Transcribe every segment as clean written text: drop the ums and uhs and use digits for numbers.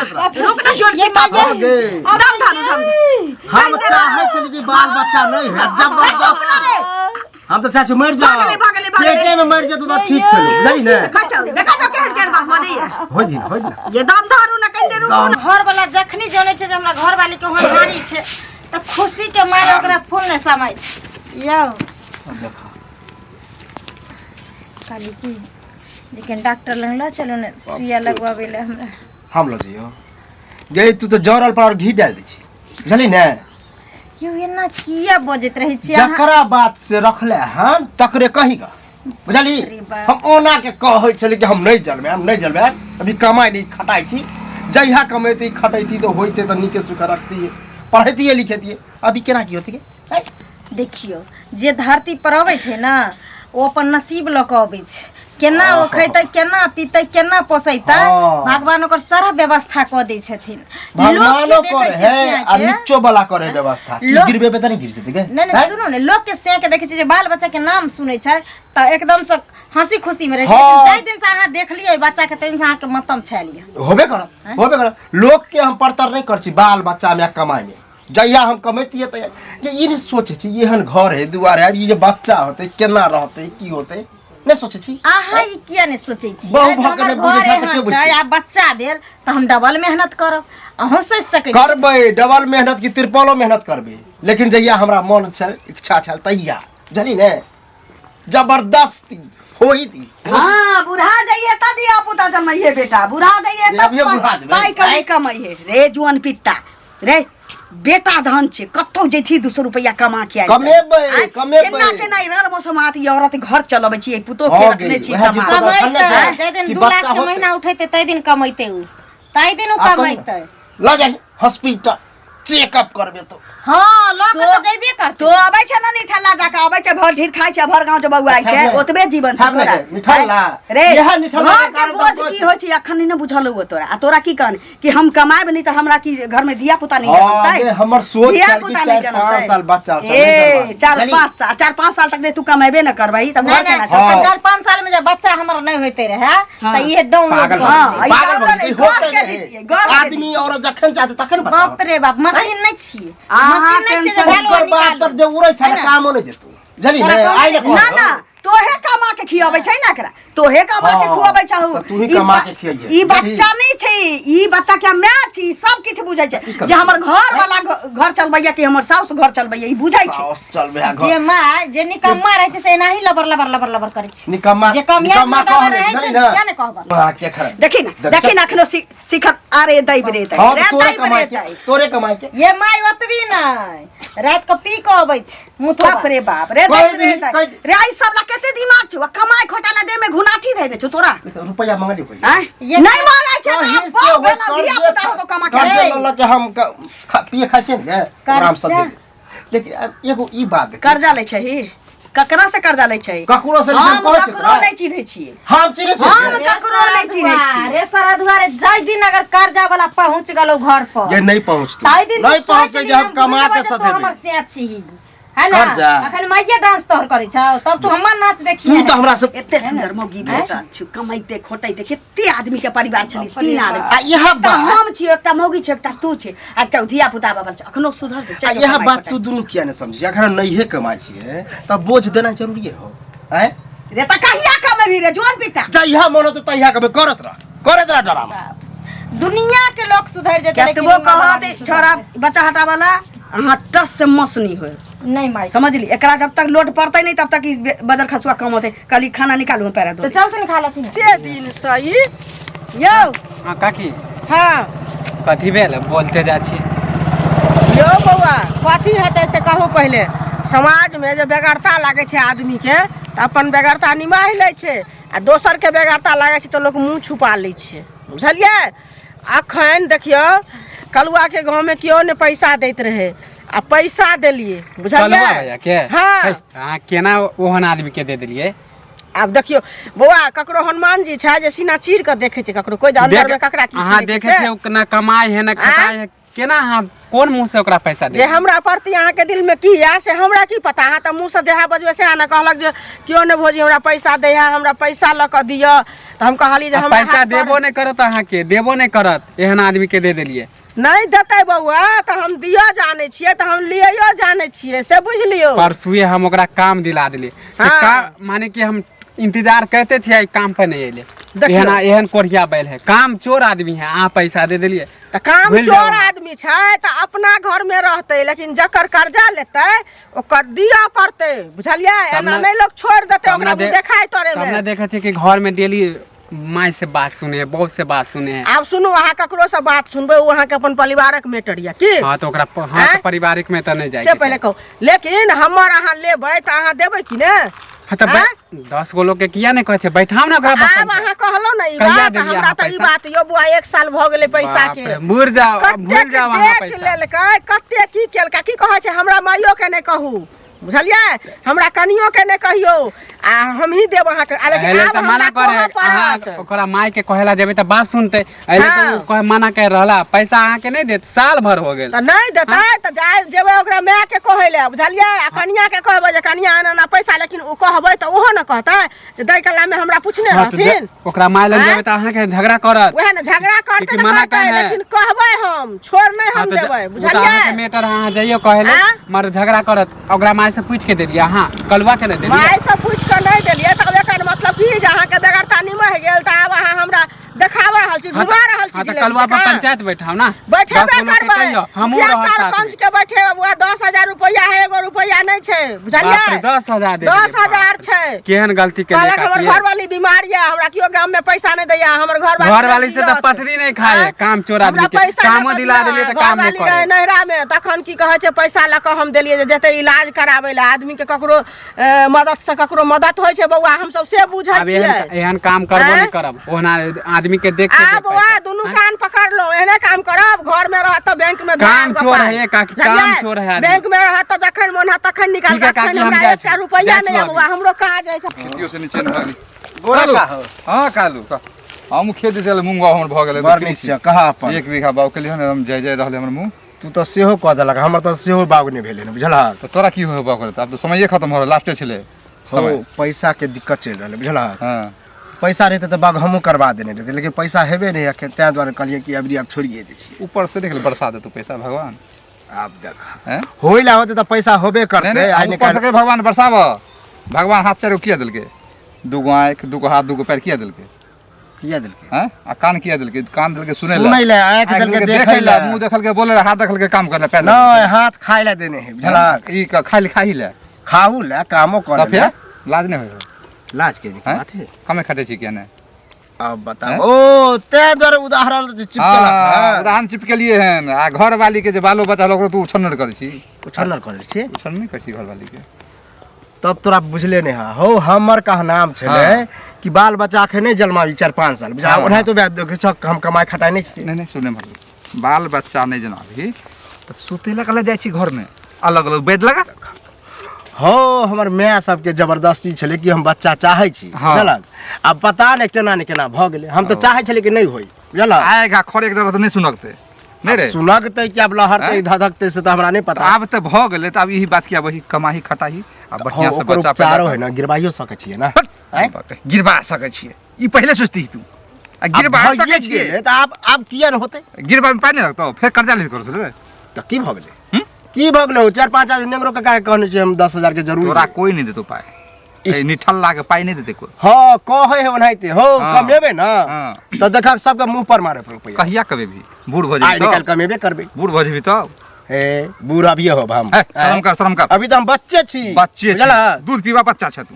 करत रह रुक ना जोड़ ये माया हो गे दम धारू दम हम चाहे छली कि बाल बच्चा नहीं है जबरदस्त हम तो चाचे मर जाओ भागले, भागले, भागले। पेटे में मर जातो तो ठीक छलो बुझली ने देखा जाओ देखा जाओ केहन केहन बात बजैया हो जी हो जी ये दम धारू ना कहीं देर रुकू ना घर वाला जखनी जानै छै जे हमरा घर वाली के होनहारी छै तऽ खुशी के मारे ओकरा फूल नहि समाय छै यौ देखा कहली की लेकिन डॉक्टर लग लऽ चलू ने सुइया लगवाबै लए हमरा हम लऽ जइयो गे तू तो जरल पर और घी डाल दै छी बुझली ने यौ एना किया बजैत रहै छी अहाँ जकरा बात से रखले हन तकरे कही गा बुझली अरे बाप। हम ओना के कहै छली कि हम नहीं जलबै हम नहीं जलबै अभी कमाइ नहीं खटाइ छी जहिया कमेती खटैती तो होइते तऽ नीके सुख रखती पढ़ैतियै लिखेतियै अभी केना की होती हैं? देखियौ जे धरती पर अबै छै ने ओ अपन नसीब लऽ कऽ अबै छै केना ओ खैतै केना पीतै केना पोसैतै भगवान ओकर सारा व्यवस्था कऽ दै छथिन भगवानो करे है आ नीचो वाला करे है व्यवस्था की गिरबे पे त नहीं गिर जेतै गे नहीं नहीं सुनू ने लोक के सिया के देखै छियै जे बाल बच्चा के नाम सुनै छै तऽ एकदम से हंसी खुशी में रहै छै लेकिन जाहि दिन से अहाँ देखलियै बच्चा के ताहि दिन से अहाँके मतम छायल यऽ होबे करत होबे करत लोक के हम परतर नहीं कर छी बाल बच्चा में कमाई में जहिया हम कमैतियै तऽ जे ई नहि सोचै छी एहन घर है दुआर है ई जे बच्चा होतै केना रहतै की होतै नहि सोचै छी अहाँ ई किया नहि सोचै छी बहु भऽ के नहि बुझै छै तऽ के बुझतै? आब बच्चा भेल तऽ हम डबल मेहनत करब अहूँ सोचि सकै छी करबै डबल मेहनत की तिरपलो मेहनत करबै लेकिन जहिया हमरा मन छल इच्छा छल तहिया बुझली ने जबरदस्ती होई दी हाँ बुढ़ा जाइए तब धिया पुता जमैहे बेटा बुढ़ा जाइए तब अभिये बुढ़ा जेबै। पाइ कभी कमैहे रे जुअन पिट्टा रे बेटा धन छै कतौ जैथी 200 रुपया कमा के आबि कमेबै, आँय, कमेबै। केना केना ई रर मौसम ई औरत घर चलबै छी पुतोह के भऽ रखने गेल, छी वएह समाज जितना कमैतै रखने छै, जाहि दिन कि 2 लाख बच्चा के होतै। महीना उठेतै ताहि दिन कमैतै उ ताहि दिन उ आ कहिना। कमैतै लऽ जाही हॉस्पिटल चेकअप करबे तो हाँ लऽ के तऽ जैबे करतै तो अबै छै ने निठल्ला जाके अबै छै भर ढीर खाइ छै भर गाँव जे बौआइ छै ओतबे जीवन छै तोरा निठल्ला रे इएह निठल्ला घर के बोझ की होइ छै अखन नहि ने बुझल हुए तोरा आ तोरा की कहने कि हम कमाएब नहीं तऽ हमरा की घर में धिया पुता नहीं हाँ, जनमतै बे, हमर सोच धिया छल कि पुता नहीं चारि पाँच जनमतै साल बच्चा छल, ए नहीं जनमतै। चार बुझली? पाँच साल 4-5 साल तक नहीं तू कमेबे न करबही तब घर नहीं केना नहीं चलतै हाँ। 4-5 साल में जब बच्चा हमर नहीं होते रहे हाँ। तऽ इहे डाउनलोड पागल कर हाँ, ई पागल पागल भऽ है, गेल, गौर होतै के नहि। दितियै, गौर के आदमी औरत जखन चाहते तखन बच्चा बाप रे बाप मशीन नहीं छियै अहाँ मशीन नहीं छियै जे टेंशन डालू आ ओकर बात निकालू पर जे उड़ै छै है ने ना? कामो नहि देतौ बुझली तोरा ने कौन आइ ने ना ना तोहे कमा के खियाबै छै ना एकरा तोहे कमा के हाँ, खुआबै छहु तऽ तूही ई कमा ब- के खियैहे। ई बच्चा नहीं छै ई बच्चा के माय छी ई सब किछु बुझै छै की करबै? जे हमर घर वाला घर चलबैया कि हमर साउस घर चलबैया ई बुझै छै साउस चलबै है जे घर माँ जे निकम्मा रहै छै से एनाही लबर लबर लबर लबर करै छै निकम्मा जे कामयाब निकम्मा मोटामा कहले रहै छै बुझली ने, ने किया ने कहबै? वाह, के खराब देखी ना देख, देखी ना अखनो सिखत अरे दैब रे दैब हाँ रे तऽ तोरे दैब कमाइ रे के दैब तोरे कमाइ के ये माय ओतबी नहि राति के पी के अबै छै मुँह थोबा। बाप रे बाप रे कहि दैब रे दही, दैब कहि रे ई सब ला कते दिमाग छौ आ कमाइ खटा ला देह में घुनाठी धैने छौ तोरा ई तऽ रुपैआ मंगली होई आँय? ये- नहीं मांगै छै तऽ कहीं आब से बाप होय भेला धिया पुता हो तो कमा के कर्जे ए। लऽ लऽ के हम पिए खाइ छियै ने गे, आराम से कर्जा? देबै। लेकिन आब एगो ई बात देखी। कर्जा लै छही ककरा से कर्जा लै छही ककरो से नहीं, हम हम कहै छियै ककरो तोरा। नहीं चिन्है छियै हम चिन्है छियै हम गे। ककरो नहीं चिन्है छियै रे सरधुआ रे जाहि दिन अगर कर्जा वाला पहुंच गेलौ घर पर जे नहीं पहुँचतै ताहि दिन नहीं तू सोचि पहुँचतै जे लिहे, हम कमा बुझि के जेबै जे तू सधेबै हमर से छी है ना कर्जा। अखन माइये डांस तोहर करै छौ तब तू हमर नाच देखी तू तऽ हमरा से एते सुंदर मौगी भेटल छौ कमाइते खोटैते कते आदमी के परिवार छली तीन आदमी आ इएह एकटा बात हम छियै एकटा मौगी छै एकटा तू छै आ एकटा धिया पुता बाबा छै अखनो सुधर जो, आ चलि जो इएह कमाइ बात खोटाइ। तू दुनू किया नहि समझी अखन हम नहिए कमाइ छियै तऽ बोझ देनाइ जरूरी हो आँय रे तऽ कहिया कमेबही रे जोन पिटा जहिया मन होतै तहिया कमे करत रह करत रह डरामा दुनिया के लोग सुधर जेतै लेकिन कतबो ई कह मर्दानी दे सुधरतै। छोरा बच्चा हटावला अहाँ टस से मस नहीं होय नहीं माई समझली एकरा जब तक लोड पड़तै नहीं तब तक ई बजर खसुआ कम होतै कहली खाना निकालू पैरा तो धो चल तनी खा लेथिन ते दिन सही यौ हाँ काकी हाँ कथी भेल बोलते जा छी यौ बौआ कथी हेतै से कहू पहिले समाजमे जे बेगरता लागै छै आदमीके तऽ अपन बेगरता निमाहि लै छै आ दोसरके बेगरता लागै छै तऽ लोक मुँह छुपा लै छै बुझलियै अखन देखियौ कलुआके गाँवमे केओ नहि पैसा दैत रहै आ पैसा देलियै बुझलियै कलुआ भैया के हाँ है, अहाँ केना ओहन आदमी के दे देलियै आब देखियौ बौआ ककरो हनुमान जी छै जे सीना चीर कऽ देखै छै ककरो कोइ अंदर मे ककरा की अहाँ छै देखै छियै ओ ना कमाइ है ना खटाइ है केना अहाँ कोन मुँह से ओकरा पैसा जे दे हमरा प्रति अहाँके दिलमे की यऽ से हमरा की पता। अहाँ तऽ मुँहसँ जएह बजबै सएह ने। कहलक जे केओ नहि भौजी हमरा पैसा दै है, हमरा पैसा लऽ कऽ दिअ। तऽ हम कहलियै जे आ हमरा पैसा हाथ पर देबो नहि करत, अहाँके देबो नहि करत, एहन आदमी के दे देलियै। नहि देतै बौआ तऽ हम दिअ जानै छियै तऽ हम लिअयो जानै छियै, से बुझि लियौ। परसुए हम ओकरा काम दिला देलियै से हाँ। काम माने कि हम इंतजार करते छियै, काम पर नहीं एलै। देखियौ। एहन एहन कोढ़िया बैल है, काम चोर आदमी है, अहाँ पैसा दे देलियै। तऽ काम भूलि जाउ चोर अहाँ। आदमी छै तऽ अपना घरमे रहतै, लेकिन जकर कर्जा लेतै ओकर दिअ पड़तै, बुझलियै? तब एना ने- नहि लोक छोड़ि देतै तब ओकरा ने मुँह देखाय तोरे तब ने मे। देखै छियै कि घर में डेली माय से बात सुने है, बहू से बात सुने है। आब सुनू, अहाँ ककरोसँ बात सुनबै, ओ अहाँके अपन परिवारक मैटर यऽ की? हाँ तऽ ओकरा हाँ आँय? तऽ पारिवारिक में तऽ नहीं जाए से पहिले कहू, लेकिन हमर अहाँ लेबै तऽ अहाँ देबै कि ने? हाँ तऽ आँय? 10 गो लोग के किया नहीं कहै छै, बैठाउ ने ओकरा आब बर्तन पर। अहाँ कहलहुँ ने ई कहिया बात देलियै हमरा अहाँ तऽ ई पैसा? बात यौ बुआ 1 साल भऽ गेलै पैसा बाप के। रे, भूल जाओ, अब भूल कतेक जाओ अहाँ डेट पैसा। लेलकै, कते की केलकै, की कहै छै हमरा माइयो के नहि कहू, बुझलियै? हमरा कनियो के नहि कहियौ आ हमही देब अहाँके। आ लेकिन एहि लेल आब तऽ मना हमरा करे कहऽ अहाँ पड़त। ओकरा माय के कहेला जेबै तऽ बात सुनतै। एहि लेल तऽ हाँ। ओ कहे मना कर रहला, पैसा अहाँके नहि देत, साल भर हो गेल। तऽ नहि देतै तऽ जाय जेबै ओकरा माय के कहै लए, बुझलियै? आ कनिया के कहबै जे कनिया एना एना पैसा, लेकिन ओ कहबै तऽ ओहो ने कहतै जे दै कला मे हमरा पूछने हाँ, तऽ रहथिन। ओकरा माय लग आँय? जेबै तऽ अहाँके झगड़ा करत। वएह ने झगड़ा करतै लेकिन तऽ मना करतै, केने है। लेकिन कहबै हम, छोड़ नहि हाँ, हम तऽ देबै, ओ तऽ अहाँके बुझलियै? मैटर अहाँ जइयो कहै लए, आँय? मगर झगड़ा करत। ओकरा माय से पूछि के देलियै अहाँ, कलुआ के नहि देलियै? माय से पूछि कऽ नहि देलियै तब एकर मतलब की जे अहाँके बेगरता निमहि गेल तऽ आब अहाँ हमरा देखाबऽ रहल छी, हाँ घुमा रहल छी हाँ तऽ जिलेबी कलुआ पर जकाँ? पंचायत बैठाउ ना, 10 बैठेबे गो लोग के करबै। कहियो, हमहूँ मुखिया रहब साथ में। सरपंच के बैठेबै बुआ, 10,000 रुपैआ है, एगो रुपैआ नहि छै, बुझलियै? बाप रे, 10,000 दे देलियै, 10,000 बाप रे। छै। केहन गलती केलियै कहलक हमर काकी? घरवाली बीमार यऽ, हमरा केओ गाम में पैसा नहि दैया, हमर घरवाली घरवाली नहि से तऽ दियत। पटरी नहि खाय है, आँय? काम चोर आदमी हमरा के। पैसा कामो लऽ कऽ दिला दिअ। देलियै तऽ काम नहि घरवाली करे। रहै नैहरा में, तखन की कहै छै पैसा लऽ कऽ हम देलियै जे जेतै इलाज कराबै लए। आदमी के ककरो मदद से ककरो मदद होइ छै बौआ, हमसब से बुझै आब एहन छियै। एहन काम करबो आँय? नहि करब, ओहना आदमी के देख के आ देब बौआ पैसा। दुनू आँय? कान पकड़लो, एहने काम करब। घर में रहत तऽ बैंक में काम धरायब चोर पाइ। है, काकी, काम बुझलियै? चोर है आदमी। बैंक में रहत तऽ जखन मोन हत तखन निकाल। ठीक है, अखन काकी, हम हमरा जाइ एकटा छी। रुपैआ जाइ छी नहि है अभी। बौआ, हमरो काज अछि। खेतियो से नीचे नहि भागली। गोरा कालू। का हो? हाँ कालू का हम खेत दिस गेल, मूंग हमर भऽ गेलै। बड़ नीक छै, कहा अपन। 1 बीघा बाग केलियै हन, हम जाय जाय रहलै हमर मुँह। तू तऽ सेहो कऽ देलक, हमर तऽ सेहो बाग नहि भेलै ने, बुझलहक? तऽ तोरा की होइ बाग? आब तऽ समये खत्म हो रहल, लास्टे छलै हो समय। पैसा के दिक्कत चलि रहलै, बुझलहक? हाँ। पैसा रहितै तऽ बाग हमहूँ करबा देने रहितै, लेकिन पैसा हेबे नहि अखन, ताहि दुआरे कहलियै कि अबरी आब छोड़िए दै छियै। ऊपर से देख ले, बरसा देतौ पैसा भगवान। आब देख, हैं? होय ला होतै तऽ पैसा होबे नहीं करतै। नहीं, आइ ऊपर से निकालि कहे भगवान बरसाब। भगवान हाथ चारि गो किया देलकै? दूगो आँखि, दूगो हाथ, दूगो पैर किया देलकै? किया देलकै? हैं? आ कान किया देलकै? कान देलकै सुनै ला, सुनै लए, आँखि देलकै देखै लए, मुँह देखलकै बोलै ला, हाथ देखलकै काम करे ला, पैर नहि, हाथ खाय लए देने है, बुझलहक? ई खाइ खाही ले, खाहू लए, कामो तऽ करे फेर लए। लाज नहि होइ? लाज के हैं? बात है? कमे खटै छी किया नहि? अब बताओ, ओ ताहि दुआरे उदाहरण जे चिपकेलक। हाँ, हँ। उदाहरण चिपकेलियै हन। आ घरवाली के जे बालो बच्चा होल, ओकरो तू उछन्नर करै छी। उछन्नर कऽ दै छियै? उछन्नर नहि करै छी घरवाली के? तब तोरा बुझले नहि है। हो, हमर कहनाम छलै हाँ। कि बाल बच्चा अखन नहि जन्माबी 4-5 साल, बुझा? हाँ, ओनाहितो वएह देखै छह, हम कमाइ खटाइ नहि छियै। नहि नहि, सुने मतलब बाल बच्चा नहि जेना अभी तऽ सुते लए कला जाइ छी घरमे, अलग अलग बेड लगा। हो, हमर माय सबके जबरदस्ती छलै कि हम बच्चा चाहै छी। हाँ। बुझलक? आब पता नहि केना ने केना भऽ गेलै, हम तऽ चाहै छलै कि नहि होइ, बुझलक? आएगा खड़े के जरूरत नहि, सुनकते नहि रे। सुनकतै कि आब लहरतै आँय? धधकतै से तऽ हमरा नहि तऽ पता। आब तऽ भऽ गेलै, तऽ आब यही बात किया वही कमाही खटाही आ हँ, बढ़िआँ से ओकर बच्चा उपचारो पैदा है ने, गिरबाइयो सकै छियै ने? हट, आँय? गिरबा सकै छियै, ई पहिले सोचती तू आ आब गिरबा भइए सकै छियै गेलै तऽ आब आब किया ने होतै? गिरबा मे पाइ नहि लगतौ, फेर कर्जा लेबी करू रे। तऽ की भऽ गेलै? हम्म? की भऽ गेलै? 4-5 आदमी नेंगरो काका के कहने छियै हम 10,000 के जरूरी तोरा है। कोई नहि देतौ पाइ, ए निठल्ला के पाइ नहि देतै कोई। हँ, कहै है ओनाहिते हो। हाँ। कमेबै ने हाँ। तऽ देखक सबके मुँह पर मारे रुपैआ। कहिया कमेबही? बूढ़ भऽ आइ जेबही निकालि तब? कमेबे करबै। बूढ़ भऽ जेबही तब? हे, बूढ़ अभिये होब हम? हे, शरम कर, शरम कर। अभी तऽ हम बच्चे छी। बच्चे छी। बुझलह? दूध पीबा बच्चा छै तू।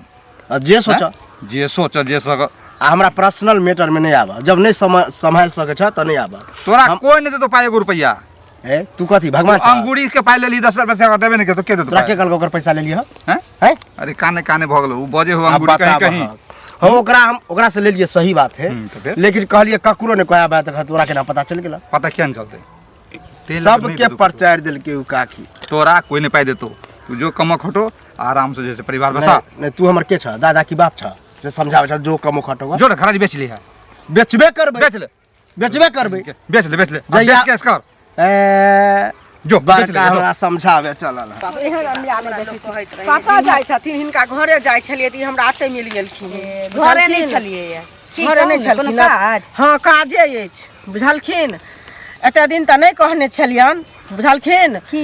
अब जे सोच। हैं? जे सोच, जे सक। आ हमरा पर्सनल मैटर में नहीं आबा, जब नहीं सम्हाल सके छ तऽ नहीं आबा। तोरा हम- कोई नहीं देतो पाइ, एगो रुपैआ। ए, तू कथी भगवान छह? अंगूरी के पाइ लेली 10,000 रुपया देबे नहीं के तो के देतो तोरा के पाइ? कहलकौ ओकर पैसा लेलियै हँ? हैं? हैं? अरे काने काने भऽ गेलो, उ बजे हो आब अंगूरी कहीं बताबह। कहीं। हम ओकरा, हम ओकरा से लेलियै, सही बात है। तो फिर? लेकिन कहलियै ककरो नहीं कहबा, तऽ तोरा केना पता चलि गेल? पता किया नहीं चलते? तेल नहीं सबके देतो। प्रचार देलकै उ काकी। तोरा कोई नहीं पाइ देतो, तू जो कमा खटो आराम से जैसे परिवार बसा। नहीं, नहीं, तू हमर के छ, दादा की बाप छ से समझाबै छ जो कमो खटोगा? जो ना खराज बेच ली है। बेचबे करबै। बेच ले। बेचबे करबै। बेच ले, बेच ले। अब जहिया- बेच के कर। ए जो बेच बड़का ले जो। हमरा समझावे चलल है। एहन अन्याय नहि देखै छी। कतऽ जाइ छथिन हिनका घरे जाइ छलियै तऽ ई हमरा एतै मिल गेलखिन घरे नहि छलियै ये। की घरे नहि कहू ने, कोनो छलखिन काज हँ काजे अछि बुझलखिन एते दिन तऽ नहि कहने छलियनि बुझलखिन की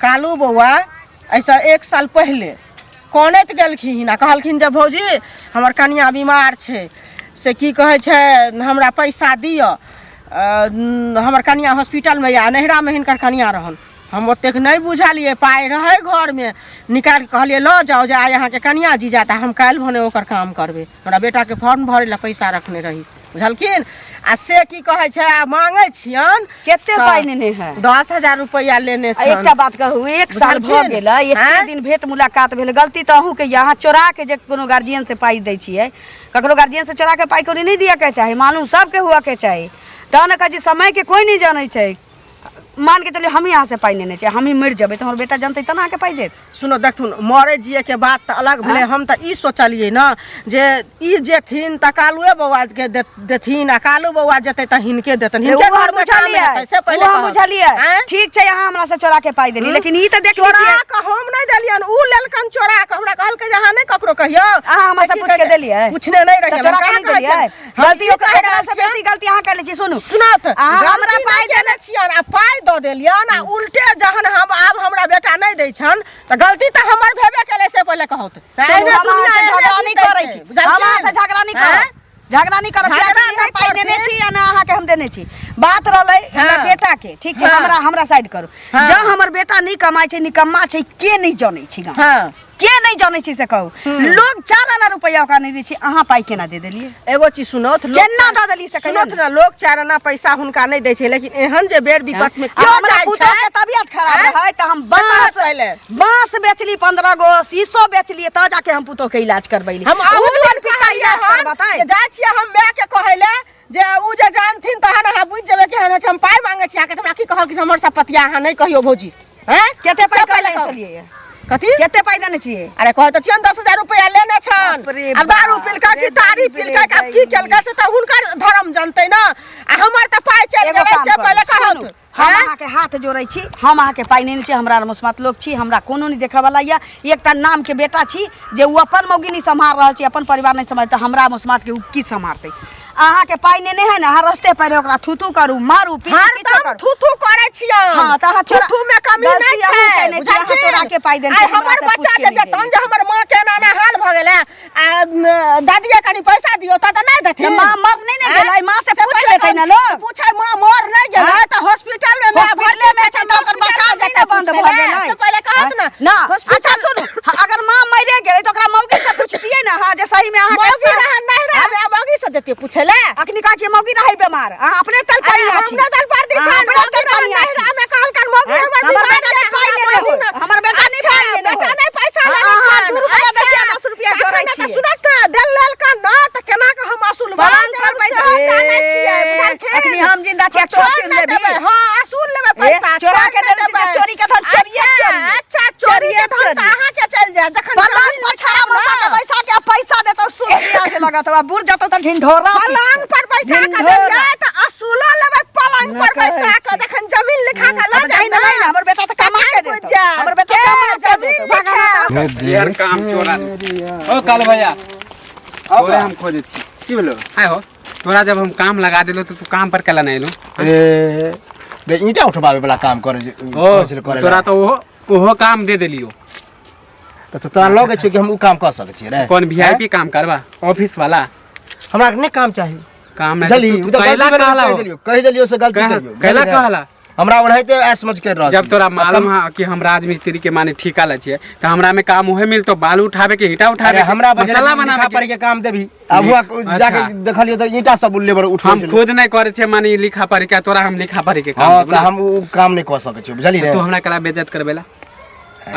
कालू बौआ एहिसँ एक साल पहिले कनैत गेलखिन आ कहलखिन जे भौजी हमर कनिआँ बीमार छै से की कहै छै हमरा पैसा दिअ हमर कनिआँ हॉस्पिटलमे यऽ नैहरामे हिनकर कनिआँ रहन हम ओतेक नहि बुझलियै पाइ रहै घरमे निकालि कऽ कहलियै लऽ जाउ जे आइ अहाँके कनिआँ जी जायत आ हम काल्हि भने ओकर काम करबै हमरा बेटाके फॉर्म भरै लए पैसा रखने रही बुझलखिन आ से की कहै छै आ मांगै छियनि कते तऽ पाइ लेने है 10,000 रुपैआ लेने आ छनि एकटा बात कहू एक साल भऽ बुझलखिन? गेलै एते आँय? दिन भेंट मुलाकात भेल गलती तऽ अहूँके यऽ अहाँ चोरा के जे कोनो गार्जियन से पाइ दै छियै ककरो गार्जियन से चोरा के पाइ कौड़ी नहि दिअ के चाही मालूम सबके हुअ के चाही तहन ने कहै छी समय के कोइ नहि जानै छै मान के चलियौ हमही अहाँ से पाइ नेने छियै हमही मरि जेबै तऽ हमर बेटा जनतै तहन अहाँके पाइ देत सुनो देखथुन मरे जिए के बात तऽ अलग भेलै हम तऽ ई सोचलियै ने जे ई जेथिन तऽ कालुए बौआ के देथिन आ कालू बौआ जेतै तऽ हिनके देतनि हिनके ओ हम घरमे काम बुझलियै हेतै, से पहिले ओ हम कहब। बुझलियै आँय? ठीक छै अहाँ हमरा से चोरा के पाइ देली लेकिन ई तऽ देख चोरा लीजिए कऽ हम नहि देलियनि ऊ लेलकनि चोरा कऽ हमरा कहलकै जे अहाँ नहि ककरो कहियौ अहाँ हमरा से की पूछ के कहै छै? देलियै? पूछने नहि तऽ रहियै चोरा के नहि देलियै गलती ओकरा से बेसी गलती अहाँ कयले छी सुनू सुनत अहाँ हमरा पाइ देने छियनि आ पाइ दऽ देलियनि आ उल्टे जहन हम आब हमरा बेटा नहि दै छनि तऽ गलती तऽ हमर भेबे केलै से पहिले कहू तऽ चलू हम अहाँ से झगड़ा नहि करै छी हम अहाँ से झगड़ा नहि करब झगड़ा नहि करब झगड़ा कियाकि हम नहि पाइ देने करथिन। छी या ना अहाँके हम देने छी बात रहलै हमरा हाँ। बेटा के ठीक छै हाँ। हमरा हमरा साइड करू हाँ। जँ हमर बेटा नहि कमाइ छै निकम्मा छै के नहि जनै छै गाँव हाँ के नहि जनै छै से कहू लोग 4 आना रुपैआ ओकरा नहि दै छै अहाँ पाइ केना दे देलियै एगो चीज सुनौथ लोक केना दऽ देलियै से कहियौ सुनौथ ने लोक 4 आना पैसा हुनका नहि दै छै लेकिन एहन जे बेर विपत में आ केओ हमरा जाइ पुतोह छै के तबियत खराब आँय? रहै तऽ हम से कहत बांस पहिले। बांस बेचली 15 गो शीशो बेचलियै तऽ जाके हम पुतोह के इलाज करबैली हम उ अहूँ जुआन दिन पिता कहलियै इलाज हन करबतै जे जाइ छियै हम माय के कहै लए जे उ जे जानथिन तहन अहाँ बुझि जेबै कि हम पाइ मांगै छी अहाँके तऽ हमरा की कहल कि हमर सब पतिया अहाँ नहि कहियौ भौजी हैं कते पाइ से पहिले कहले कहू। छलियै कथी कते पाइ देने छियै अरे कहै तऽ छियनि 10,000 रुपया लेने छनि बाप रे आब दारू बाप पिलका रे कि तारी बाप रे पिलका कि आब की बाप। केलका से तऽ हुनकर धर्म जनतै ने आ हमर तऽ पाइ चलि एगो गेलै काम से करू, पहिले सुनू, कहत हम अहाँके हाथ जोड़ै छी हम अहाँके पाइ नहि छी हमरा मुस्मत लोक छी हमरा कोनो नहि देखऽवला यऽ एकटा नामके बेटा छी जे ओ अपन मौगी नहि सम्हार रहल छी अपन परिवार नहि सम्हार तऽ हमरा मुस्मातके ओ की सम्हारतै अहाँके पाइ नेने है ने अहाँ रस्ते पर ओकरा थू थू करू मारू पीटू किछो हरदम करू थू थू करै छियै हाँ, तऽ अहाँ चोरा- थू में कमी गलती नहि अहूँ छै केने छी, अहाँ बुझलखिन? चोरा के पाइ देने आइ छी, हमरा हमर से पूछ बच्चा के के नहि जेतन देने जे हमर माँ के एना एना हाल भऽ गेलै आ दादीए कनी पैसा दियौ तऽ नहि तऽ देथिन माँ मर नहि ने गेलै माँ से पूछ पहिले लेतै ने लोक पूछै माँ मर नहि गेलै हाँ? तऽ हॉस्पिटल में माँ हॉस्पिटले में छै तऽ ओकर बकार नहि ने बंद भऽ गेलै से पहिले कहत ने ना अच्छा सुनू हाँ, अगर माँ मरे गेलै तऽ ओकरा मौगी से पूछतियै ने हाँ जे सही में अहाँ के मौगी रहै नहि रहै मौगी से जतियै पूछै लए अखनी कहै छियै मौगी रहै बेमार अहाँ अपने तल अरे पनिया हम छी नहि दल पर दी अहाँ छन अपने मौगी तल रहै पनिया नहि छी रहै कहलकन मौगी हैं? हमर हमर बीमार बेटा नहि छै, पाइ हमरा लेने मौगी होय। ने- हमर बेटा नहि अच्छा, पाइ लेने बेटा होय। नहि पैसा हाँ, लेने अहाँ छन। 2 रुपया दै छियै, अच्छा, 10 रुपया जोड़ै तखन ने तऽ छियै। सुनत ने, देल लेलकन न तऽ केना कऽ हम असूलबै पलंग से पर हम बैठ सेहो जानै छियै, बुझलखिन? अखनी हम जिंदा छियै, हम तों छोड़ि असूल नहि लेबही। देबै। हाँ, असूल लेबै ए, पैसा, चोरा छोड़ि के नहि देने छी तऽ देबै। चोरी के धन चोरिये अच्छा, चोरिये। अच्छा, चोरी के चोरिये धन तऽ चोरिये। अहाँके चलि जायत, जखन पलंग जमीन पर छड़ा लिखायब मसा के ने। बैसा के पैसा देतौ सूद दिया के लगत आ बुढ़ जतौ तऽ ढिंढोरा पलंग पर बैसा के ढिंढोरा। देलियै तऽ असूलो लेबै पलंग न पर कहै बैसा के छी। जखन जमीन लिखा के लऽ तऽ जाहि जायब ने लै ने हमर बेटा तऽ कमा के तखन देतौ बुझि जायब। हमर बेटा के कमा के जमीन देतौ भगवान लिखायब। यार काम चोरा ओ काल भैया तोरे हम खोजे छी की भेलो आय हो तोरा जब हम काम लगा देलो तो तू काम पर केला नहीं एलू ए बे ईंटा उठबावे वाला काम करे ओ करे तोरा तो ओहो ओहो काम दे देलियो तऽ तोरा लगै छै कि हम उ काम कऽ सकै छियै रे कौन वीआईपी काम करबा ऑफिस वाला हमरा नहि काम चाही काम नहीं बुझलही तू उ तऽ कैला गलती भेलै, कहला कहि हो? देलियौ कहि देलियौ से गलती कैला करियौ कैला बुझलियै ने? कहला हमरा ओनाहिते ऐश मौज करि रहल जब छी। तोरा आ मालूम कम- है कि हम राजमिस्त्री के माने ठेका लै छियै तऽ हमरा में काम उहे मिलतो बालू उठावे के ईंटा उठावे अरे के हमरा मसाला मसाला बनावे लिखा के के काम देबी अब हुआ अच्छा। जाके देखलियो तऽ ईंटा सब लेबर उठबै हम छलै। खुद नहीं करे छियै माने लिखा पढ़ी के तोरा हम लिखा पढ़ी के काम हँ देबो तऽ ना। हम उ काम नहि कऽ सकै छियै बुझलियै तू ने हमरा कला बेइज्जत करबेला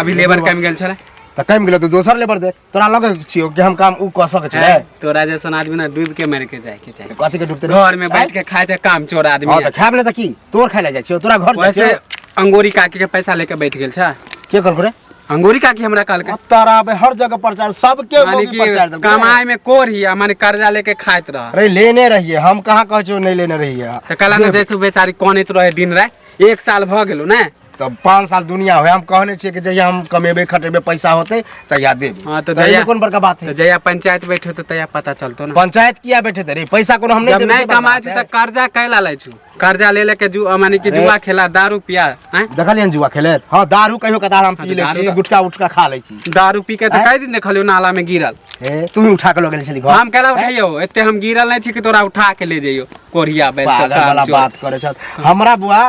अभी लेबर कम गेल छलै तऽ कमि गेलै तऽ दोसर लेबर देख तोरा लगै छियौ कि हम काम उ कऽ सकै छियै रे तोरा जैसन आदमी ना डूब के मर के जाय के चाही कथी के डूबते घर में बैठ के खाए छै काम चोर आदमी हँ तऽ खायब नहि तऽ की तोर खाय लए जाइ छियौ तोरा घर जाइ वैसे छियौ अंगूरी काकी के पैसा लेके बैठ गेल छै के कहलको रे अंगूरी काकी हमरा कहलकै तारा बे हर जगह प्रचार सबके माने मौगी कि प्रचार देलकै कमाई में कोर ही आ माने कर्जा लेके खाइत रह अरे लेने रहिए हम कहाँ कहै छियौ नहि लेने रहिए तऽ कहला ने देसु बेचारी कनैत रहे दिन राति एक साल भऽ गेलो ने। तऽ 5 साल दुनिया होय, हम कहने छियै कि जहिया हम कमेबै खटेबै पैसा होतै तहिया देबै। हाँ, तऽ तऽ एहिमे जहिया कोन बड़का बात तऽ है? जहिया पंचायत बैठे तऽ तहिया पता चलतो ने। पंचायत किया बैठे रे? पैसा कोनो हम नहीं जब देबै नहीं से बड़का कमाइ बात छु है। तऽ कर्जा कैला लै छु? कर्जा ले लेके जु माने कि जुआ खेला, दारू पिया हैं? देखलियन जुआ खेलैत? हाँ, दारू कहियो कदार हम पी तऽ लै दारू छी, तऽ- गुटखा उटका खा लै छी। दारू पी के तऽ कई दिन देखलियो नाला में गिरल। हे, तू ही उठा के लऽ गेल छली घर। हम कैला उठाइयो? एते हम गिरल नहीं छी कि तोरा उठा के ले जइयो कोरिया बैल सब पागल वाला काम चोर। बात करे छथ। हमरा बुआ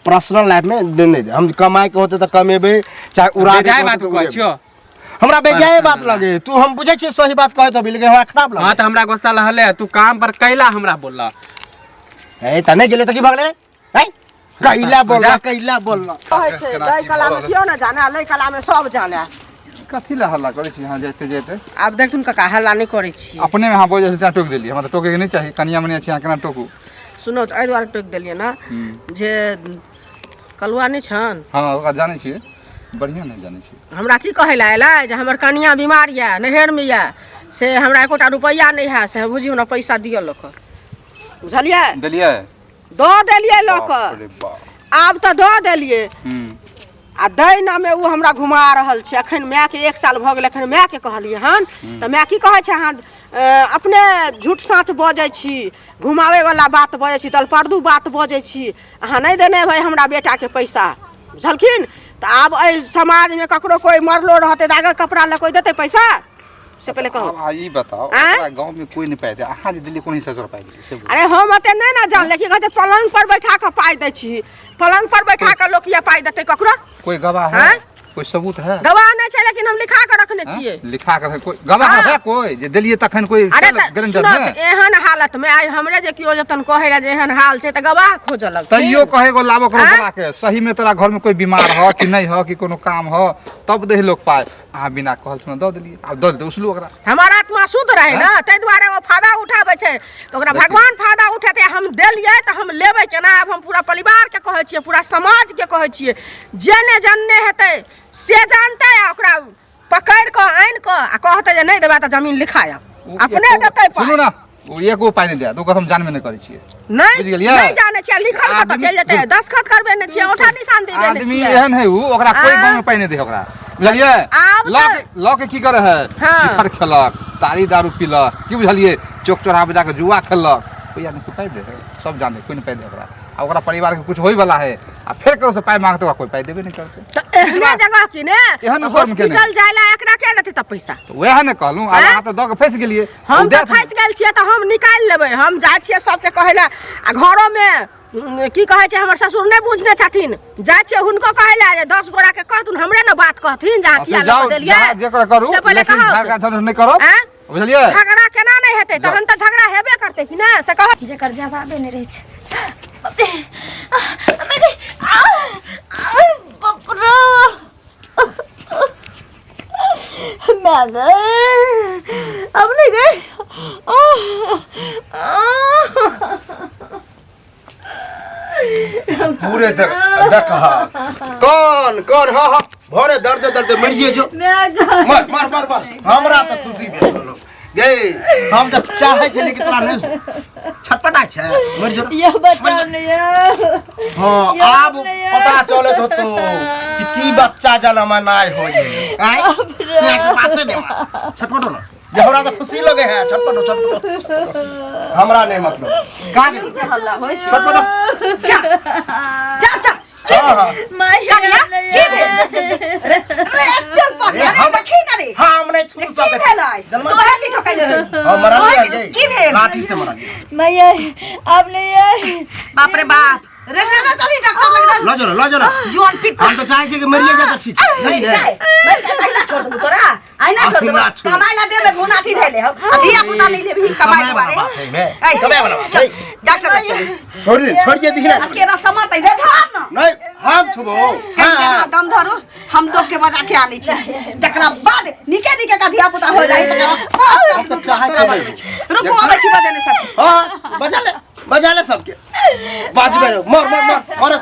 पर्सनल लाइफ में दे नहीं दे, हम कमाए के होते तऽ कमेबै, चाहे उड़ा बेजाय बात कहै छियो। हमरा बेजाय बात लगे तू, हम बुझै छियै सही बात कहैत हबी, लेकिन हमरा खराब हाँ लगे। तऽ हमरा गुस्सा लहले, तू काम पर कैला हमरा बोलला? ए त नहीं गेलै तऽ की भऽ गेलै? हैं, कैला बोलला, कैला बोलला? कहै छै दै कला में केओ न जाने, लै कला में सब जाने। कथी लए हल्ला करै छी यहाँ जाइते जाइते? आब देखथुन काका, हल्ला नहि करै छी। अपने में अहाँ बजै छी तेँ टोकि देलियै। हमरा तऽ टोकैके नहि चाही, कनिया मनिया छी अहाँ, केना टोकू? सुनू तऽ, एहि दुआरे टोकि देलियै ने जे कलुआ नहि छनि। हँ, ओकरा जानै छियै, बढ़िआँ नहि जानै छियै। हमरा की कहै लए अयलै जे हमर कनिया बीमार यऽ, नैहरमे यऽ, से हमरा एकोटा रुपैआ नहि है, से बुझियौ ने पैसा दिअ लऽ कऽ, बुझलियै? देलियै? दऽ देलियै लऽ कऽ। बाप रे बाप। आब तऽ दऽ देलियै। हूँ। आ दैनामे ओ हमरा घुमा रहल छै। एखन मायके 1 साल भऽ गेल, एखन मायके कहलियै हन तऽ माय की कहै छै, अहाँ अपने झूठ साँच बजै छी, घुमाबैवला बात बजै छी, दलपर्दू बात बजै छी, अहाँ नहि देने हेबै हमरा बेटाके पैसा, बुझलखिन? तऽ आब एहि समाजमे ककरो कोइ मरलो रहतै तऽ आगर कपड़ा लऽ कोइ देतै पैसा? से पहिले कहू। आब अहाँ ई बताउ, आँय? ओकरा गाँव में कोई नहीं पाइ दे, अहाँ जे दिल्ली कोन हिसाब से पाइ देलियै से बोलू। अरे हम ओते नहि ने जानले कि कहै छै पलंग पर बैठा कऽ पाइ दै छी, पलंग पर बैठा कऽ लोक ये पाइ देतै ककरो? कोई गवाह है? आँय? कोई सबूत है? गवाह नहि छै, लेकिन हम लिखा कऽ रखने हाँ? छियै। लिखा कर है? कोई गवाह हाँ। है कोई जे देलियै तखन कोई अरे तऽ गारंटर सुनऽ है? तऽ एहन हालत में आइ हमरे जे केओ जतन कहै रहे जे एहन हाल छै तऽ गवाह खोजऽ लगथिन। तैयो कहे गो लाबो करो आँय? बोला के, सही में तोरा घर में कोई बीमार हो कि नहीं हो कि कोनो काम हो तब दे लोग पाए। अहाँ बिना कहल सुनल दऽ देलियै, आब दऽ देतै उसलू ओकरा। हमर आत्मा शुद्ध रहै ने, ताहि दुआरे ओ फायदा उठाबै छै तऽ ओकरा भगवान फायदा उठेतै। हम देलियै तऽ हम लेबै केना? आब हम पूरा परिवारके कहै छियै, पूरा समाजके कहै छियै, जे नहि जानने हेतै से जानतै आ ओकरा पकड़ि कऽ आनि कऽ आ कहतै जे नहि देबै तऽ जमीन लिखायब, ओ अपने देतै पाइ। सुनू ने, ओ एगो पाइ नहि देत, ओकर हम जानबे नहि करै छियै। नहि बुझि गेलियै? नहि जानै छियै, लिखल कतऽ आदमी- चलि जेतै? दस्तखत करबे नहि छियै, औंठा निशान देबे नहि आदमी छियै। एहन है उ, ओकरा कोई आँ? गाँव में पाइ नहि दे ओकरा, बुझलियै? आब लऽ तऽ- के लऽ के की करे है? हाँ। शिखर खेलक, तारी दारू पीलक, की बुझलियै, चौक चौराहा पर जाके जुआ खेललक, कोई आदमी के पाइ दे है? सब जाने कोई नहि पाइ दे ओकरा। आ ओकरा परिवार के कुछ होय वाला है आ फेर ककरो से पाइ मांगते, ओकरा कोई पाइ देबे नहि करतै। तऽ एहने जगह की ने एहन कर्म केने। हॉस्पिटल जाय ला एकरा के देतै तऽ पैसा? तऽ वएह ने कहलहुँ, आब आँय? अहाँ तऽ दऽ के फँसि गेलियै। हम ओ तऽ देत फँसि गेल छियै तऽ हम निकालि लेबै। हम जाइ छियै सबके कहै लए आ घरोमे की कहै छै, हमर ससुर नहि बुझने छथिन, जाइ छियै हुनको कहै लए जे 10 गोरा के कहथुन, हमरे ने बात कहथिन जे अहाँ से किया लऽ जाउ, कऽ देलियै। जहाँ जेकर करू, से पहिले लेकिन कहू। झगड़ा झंझट नहि करब, आँय? बुझलियै? झगड़ा केना नहि हेतै? तहन तऽ झगड़ा हेबे करतै कि नहि, से कह। जेकर जवाबे नहि रहै छै। बाप रे, आह, अबे, आह, आह, बाप रे, मैं गई, अब नहीं गई। आह, आह। पूरे देख देख, कौन कौन? हाँ हाँ, भोरे दर्द दर्द मरिए जो। मैं गई। मर मर मर मर, हमरा तऽ खुशी भेल रहलो गे। हम जब चाहे छली कि तोरा नहि छटपटा छै, मरि जो। ये बचाओ नहीं ये। हाँ, आब पता चलत होतो कि की बच्चा जनमनाइ होय आय से के बाते नहीं मान। छटपटो ना जे, हमरा तऽ खुशी लगे है। छटपटो छटपटो, हमरा नहीं मतलब का गेल। हल्ला होइ छै। छटपटो। जा जा जा। हाँ हाँ। माय कनिया, की भेल रे? रे चल पकड़ ए, रे, देखी ना रे। हाँ, हम नहीं छू की सकै। भेलै? जलमा- तोहे की ठोकैले रही? हाँ, मरल तोहे है की की भेल? लाठी से मरल। माय अब नहीं ये। बाप रे बाप, रे रे रे, चली डॉक्टर लग जा। ल जो ल जो। जुआन पिट। हम तो चाहे छियै कि मरिए जाए तऽ ठीक है, मरि बुझलियै? जाए, मरि जाए, तहिना छोड़ देबू तोरा, आइना छोड़ देबू। अहिना छोड़। कमाइ ला देबे घुनाठी धैले हम आ धिया पुता नहीं लेबही कमाइ कमाए वाला दुआरे। बात है, बे। ऐ, कमाए वाला बात चल है। डॉक्टर लग चल। छोड़ दे, छोड़िए दिही ना। आ केना समरतै रे, धर न। नहीं, हम छुबो। हाँ केना दम धरू, हम लोग के बजा के आनै छी, तकरा बाद निके निके का धिया पुता हो जाई तकरा बाद हम तऽ चाहै छियै। रुकू, अबै छी बजेने सब। हाँ, बजा ले, बजा ले सबके, बाज बजा, मर मर मर मर।